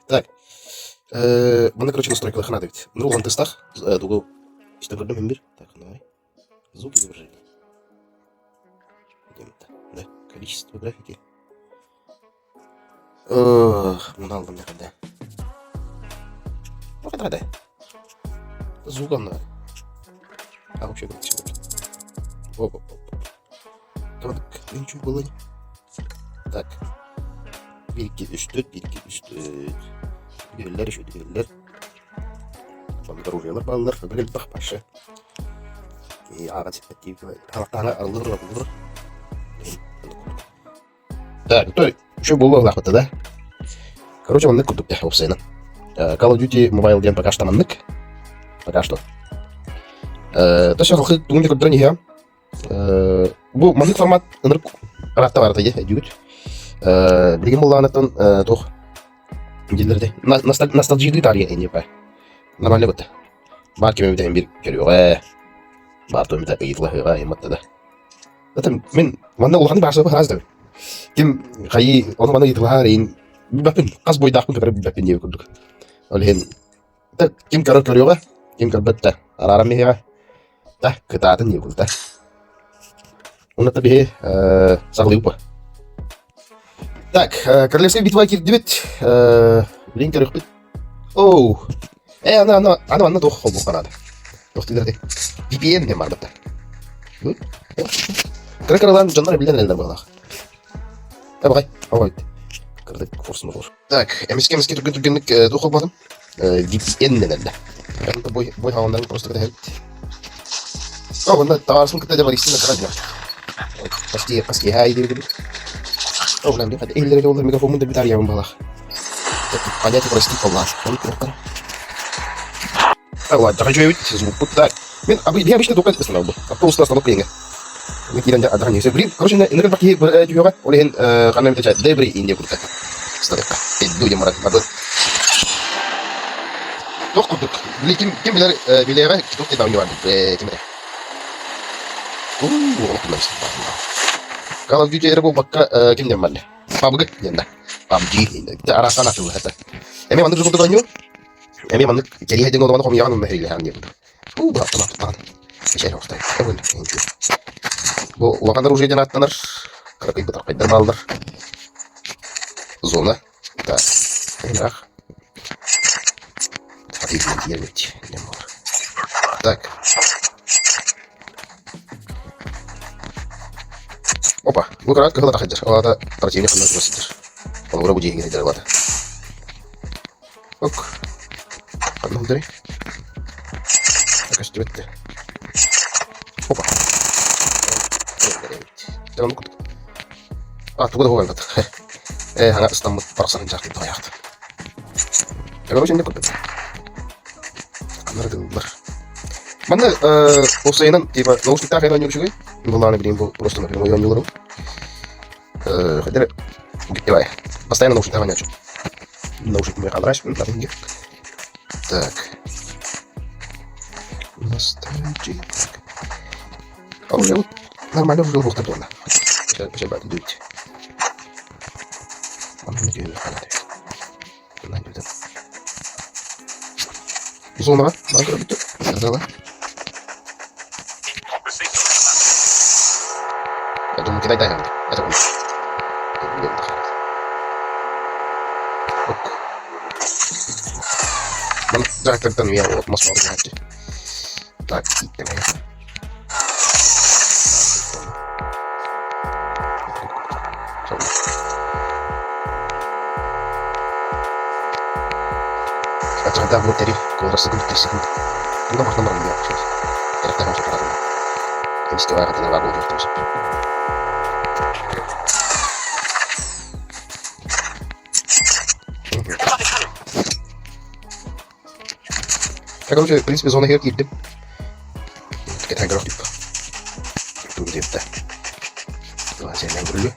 Так, манна, короче, настройкаларга наада эбит. Ну, улахан тыстах, тугу истэ көрдүм мин бир. Так, давай. Звук изображения. Где-то, да, количество графики. Ох, муну алдым некогда. Ну, когда Звук онно. А вообще говорит, Оп, оп, оп. Так, ничего было. Так. 1, 2, 3, 4, 1, 2, 3, 4. Үтүөллэр, үтүөллэр. Оружиелар бааллар, элбэх башы. Ааҕан сиппэттии халахтаана арыллыр арыллыр. Так, то еще буолуохтаахпыт да. Короче, маннык курдук да, уопсайынан. Call of Duty Mobile диэн пока что маннык. Пока что. То есть халқы тугун көрдөрөн иһиэм. Бу маннык формат ынырык ыраатта барата дии өйдүүгүт. Билигин буоллаҕына туох дииллэр ностальгиялыы таарыйа иннипэ. Нормально бытта. Баар ким эбитэ биир көрүөҕэ. Баар туом эбитэ ыйыталаһыаҕа ыйымматта да. Это мин манна улаханнык баарсыбы хараас да. Ким хайыы ону маны ыйыталаһар иин билбэппин хас буойдаахпын кытары билбэппин диэбит курдук. Ол иһин ким көрөр көрүөҕэ, ким көрбөт да арааран иһиэҕэ. Да, кытаатын диэбит да. Онно биһи саҕалыыбыт. Так, Королевская битва киирдибит. Билин көрүөхпүт. Оу. Э, аны, аны, аны манна туох холбуохха наада. Туох дииллэр VPN диэн баар бытта. Кыра-кыралаан дьоннор билэн эрэллэр быһалаах. Табаҕай, ой. Кырдык форс-мажор. Так, эмискэ-эмискэ түргэн-түргэнник туох холбоотум? VPN дэнэллэр. Бой, бой хааланнарын просто кэтэһэбит. О, онно табаарыспын кытта дьэ барыйсын да Почти почти хай диэбит. О, бля, мне иһиллэрэ олор микрофоммун да бүтаарыйабын баҕалаах. Понятие прости поллаах. Так, ладно, хочу звук так. Мен я обычно только остановил. Автобуста остановка еҥе. Мен киирэн адахан несе. Блин, короче, инер бак киһи түһүөҕэ. Ол иһин ханна эмитэ дебри Индия курдук. Стадыкка. Эдду марат. Туох курдук. Били ким ким билэр билиэҕэ туох диэн оонньуу баар ким эрэ. Call of Duty эрэ буолбакка ким диэн барда? PUBG диэн да. PUBG араастаан атыылаһа это. Эмиэ маннык курдук оонньуу. Эмиэ маннык кэриэһэ диэн олоҕун хомуйаҕын онно хэриилэһэҕин диэн. Уу бааттан аттаан. Мишель Хостай. Бу улахан оружие диэн ааттанар. Кыракый бытархайдар бааллар. Зона. Так. Ыраах. Так. Опа, бу кыраат кыһыл атах сылдьар. Ол аата противник ханна тура сылдьар. Холобура бу дьиэһигэр сылдьар аата. Ок. Ханна сылдьарый? Көстүбэт да. Опа. А, тугу да буолбат. Э, хаҥа ыстаммыт барахсан дьаахтын тоҕойаахт. Короче, не курдук. Аннары тыллар. Манна уопсайынан типа наушниктаах эр оонньуур үчүгэй. Былааны билигин бу просто напрямую оонньууларым. Хотя давай. Постоянно наушниктаах оонньоочу. Наушник мне хааларач, Так. Настройки. А уже вот нормально уже был такой. Сейчас бать. Зона. Сказала. Я думаю, кидай дай. Это он. Так, так, я вот масмал. Так, иттем. Когда внутри квадроцикл 3 секунды. Ну, можно нормально сейчас. Эмискэ баар баар буолуохтан сөп. Короче, в принципе, зона киирдим. Кэтээн көрөх типа. Тугу диэбитэ. Сиэннэн көрүлү.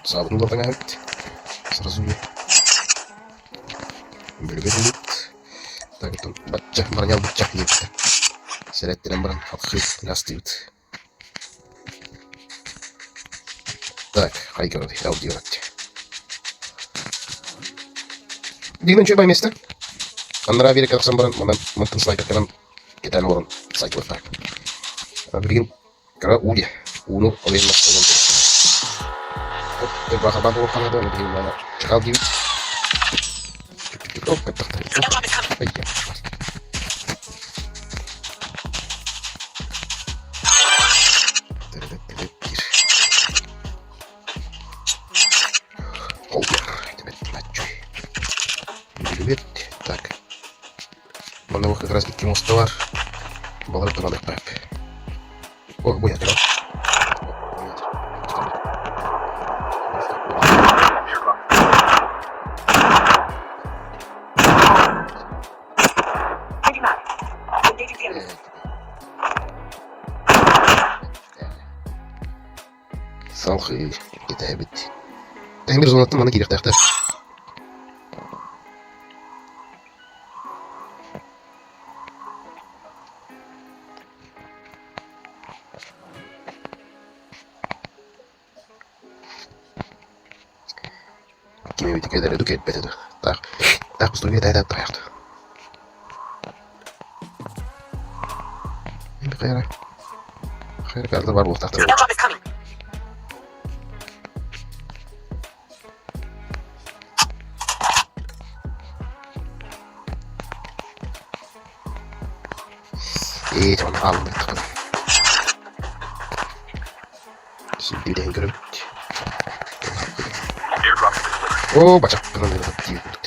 Саабытын булан таҥаһабыт. Сразу бөлүгэр ылбыт. Так, оттон бачча броня бачча диэбиттэр. Сэрэттэрэн баран халхыы астыыбыт. Так, хайгырады, алдиорат. Дигнэн үчүгэй место. Анараа биэрэккэ тахсан баран, манан мантан снайперканан кэтээн олорон сайтылыахтаах. Билигин кыра уу диэ. Ууну ол иһин мас Бахабан буолуххана да, билигин мана чахал диибит. Оп, каттахтар. Так. Манна как раз икки моста бар. Балары тураныхтаах. О, бу ятыр. Салхыы кэтэһэбит. Тэҥир зонаттан манна киириэхтээхтэр. Ким эбит кэлэрэ ду кэлбэтэ ду. Таах таах устуруйа тайда тайахты. Хайра. Хайра карлар бар буолтахтар. Ээ, дьон хаалбыт. Сүүрдүүдээн көрөбүт. Оо, бачаккынан диэбит.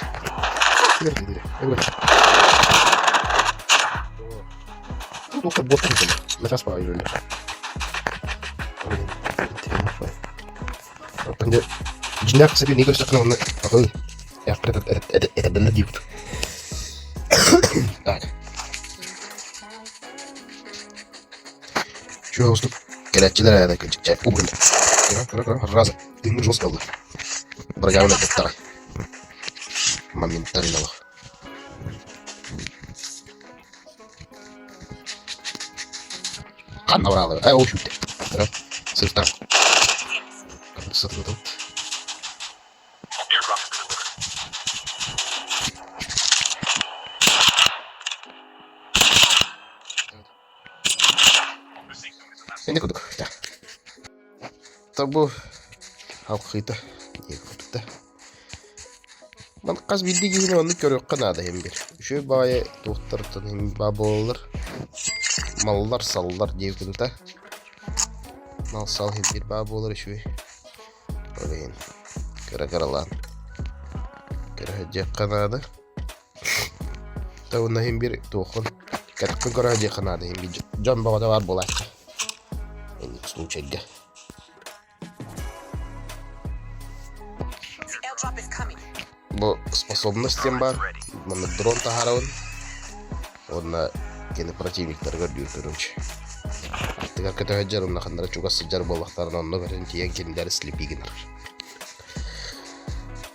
Дьиҥнээх сэбиэни көрсөххүнэ уонна аҕый этэрдэллэр диибит. Так. Чуо устук кэлээччилэр ээ кырдьык угун. Кыра кыра раза тыыҥҥын жестко ылла. Бырайаабын эппэттара. Моментально олох. Ханна бараалар? Ээ ол сүүрдэ. Кыра сыртан. Сытыгытын. Ини курдук. Табу халхыыта курдук Ман хас биирдии киһини оннук көрүөххэ наада иһин бир. Үчүгэй баҕайы туохтартан иһин баа буолаллар. Маллар-саллар диэбитин Мал-сал иһин биир баа буолар үчүгэй. Ол иһин кыра-кыралаан көрө сылдьыахха наада. Уонна иһин биир туоххун кэтэххин көрө сылдьыахха наада иһин биир дьон бөҕөтө баар буолааччы. Инник случайга. Бу способность диэн баар. Манна дрон таһаарабын. Уонна кини противниктарыгар көрдүүр короче. Аттыгар көтө сылдьар уонна ханна эрэ чугас сылдьар буоллахтарына онно көрөн тиийэн кинилэри слепи гынар.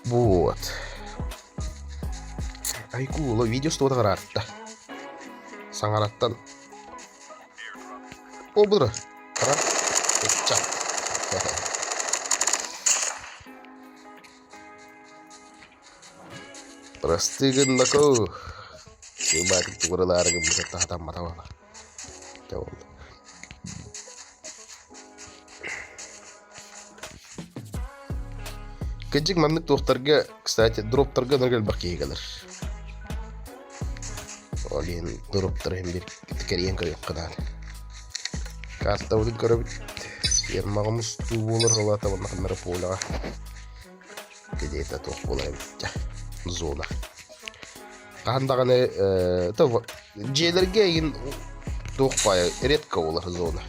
Вот. Айгу, видео что ыраатта. Саҥараттан О, быра. Хара. Ычча. Просты гыннако. Сыыбаатык тугурылаары гыммыта таһатаммата буола. Дьэ буолла. Кыдьык маннык туохтарга, кстати, дроптарга нөр элбэх киһи кэлэр. Ол иһин дроптары иһин бир кэрийэн көрүөххэ наада. Картабытын көрөбүт. Фермаҕа мустуу буолар халаата уонна ханна эрэ поляҕа где-то туох буолар эбит дьэ зона. Хаһан даҕаны дьиэлэргэ игин туох баайа редко буолар зона.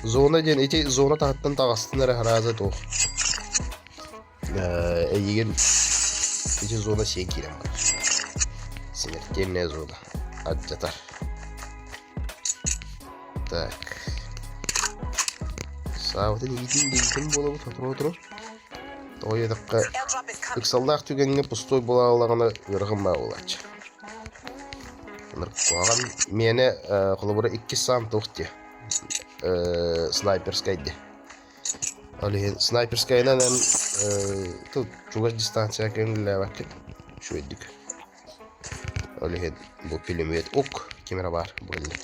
Зона диэн ити зона таһыттан таҕыстын эрэ харааза туох эйигин ити зона сиэн киирэн барар. Смертельная зона алдьатар. Так. Саабытын иитин диэбитин буолабыт сотору-сотору. Тоҕо диэтэххэ, ыксаллаах түгэҥҥэ пустой буолааллаҕына ыарахан баа буолааччы. Куһаҕан миэнэ холобура иккис саам туох диэ снайперскай диэ. Ол иһин снайперскайынан эн чугас дистанцияҕа көҥүллээбэккин үчүгэйдик. Ол иһин бу пулемет ук ким эрэ баар бу кэннэ.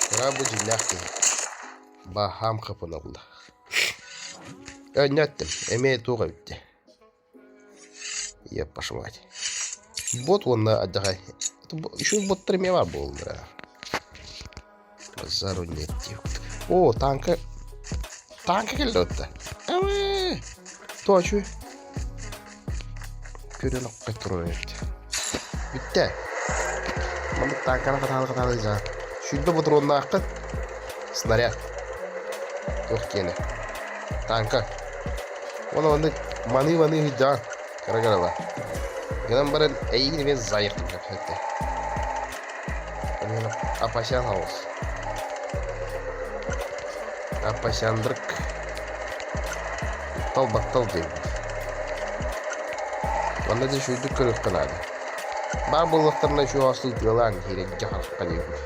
Кыра бу дьиҥнээх киһи. Баһаам хапын ылла. Өннөттүм, эмиэ туох эбит дии. Еппаш мать. Бот уонна адьаҕай. Еще боттар эмиэ баар буоллар. Базару нет диэбит. О, танка. Танка кэллэ отта. Эвэ! Точу. Көрөн окко турар эбит. Бүттэ. Маннык танканы хатаалы хатаалы дьаа. Сүүрбэ ботуруоннааххыт. Снаряд. Туох киэнэ. Танка. Уонна маннык маныы-маныы сылдьаҕын. Кыра-кырала. Гынан баран эйигин эмиэ заехтым кэпсэттэ. Апасян хаус. Апасяндрык. Тал-баттал диэбит. Манна дьэ үчүгэйдик көрүөххэ наада. Баар буоллахтарына үчүгэй оҕустук тыалаан иһирэйгэ харахха диэбит.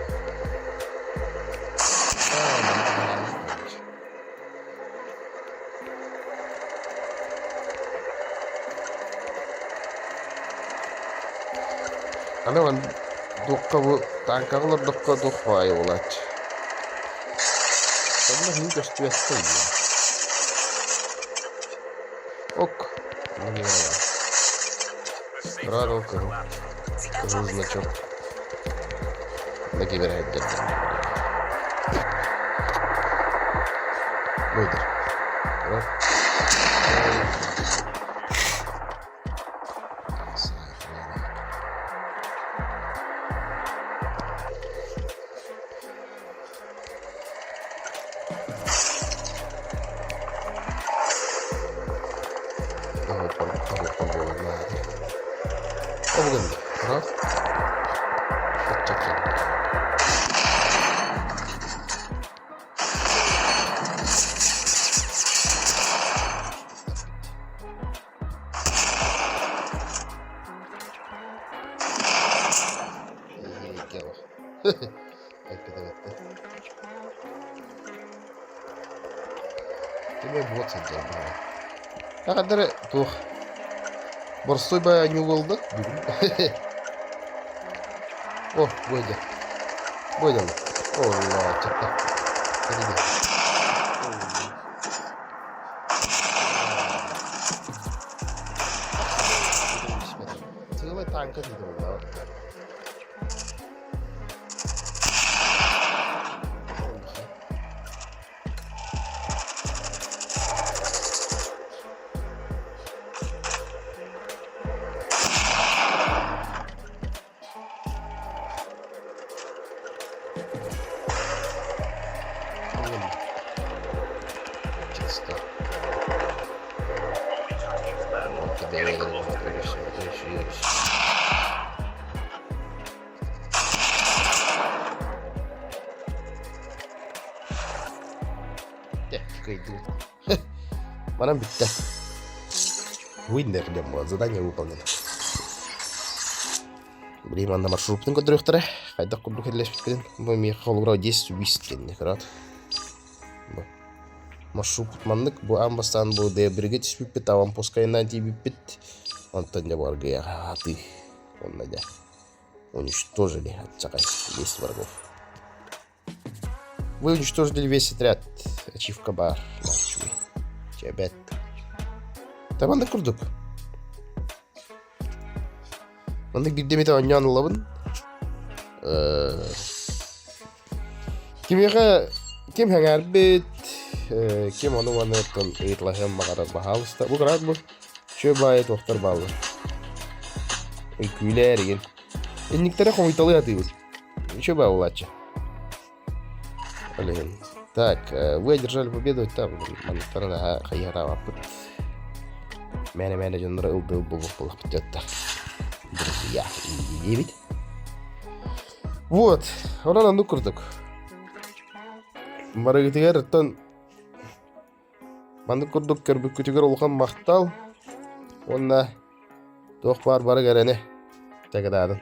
Аны туохха бу тааҥкаҕа олордоххо туох баҕайы буолааччы. Онно иһин көстүбэттэр дии. Ок, Рад ол кыһыл. Кыһыл значок. Накибэрэһэйдэр Буйдыр. Кими буот сылдьар баҕайы. Хахадары туох боростуой баайанньуу буолла бүгүн. О, бойда. Бойдалар. О, чапта. Сыалай танка дейді ол. Чисто. Кыайдыбыт. Манан бүттэ. Winner диэн буолан задание выполнено. Блин, манна маршруттун көрдөрүөхтэрэ. Хайдах курдук эллэспиткин. Бу миэхэ холобура 10 убийств диэн көрөөт. Бу маршрут маннык бу аан бастаан бу Дебригэ түспүппүт, аванпоскайынан тиийбиппит. Онтон дьэ бу аргыйаҕа атыы. Онно дьэ уничтожили отчаҕай весь врагов. Вы уничтожили весь отряд. Ачивка баар. Чэбэт. Табаннык курдук. Маннык биирдэ эмитэ оонньоон ылабын. Кимиэхэ ким сэҥээрбит, ким ону маны оттон ыйыталаһыан баҕарар баһаалыста. Бу кыраат бу. Үчүгэй баайы туохтар бааллар. Үҥкүүлээр игин. Инниктэрэ хомуйталыы сатыыбыт. Үчүгэй баайы буолааччы. Блин. Так, вы одержали победу, там манныктары наһаа хайыһараабаппыт. Мээнэ-мээнэ дьонноро ылды-ыл буолуох буоллахпыт дьаттар. Друзья, диэбит. Вот, онон оннук курдук. Барыгытыгар оттон. Маннык курдук көрбүккүтүгэр улахан махтал уонна туох баар бары кэрэни чакыдаатын.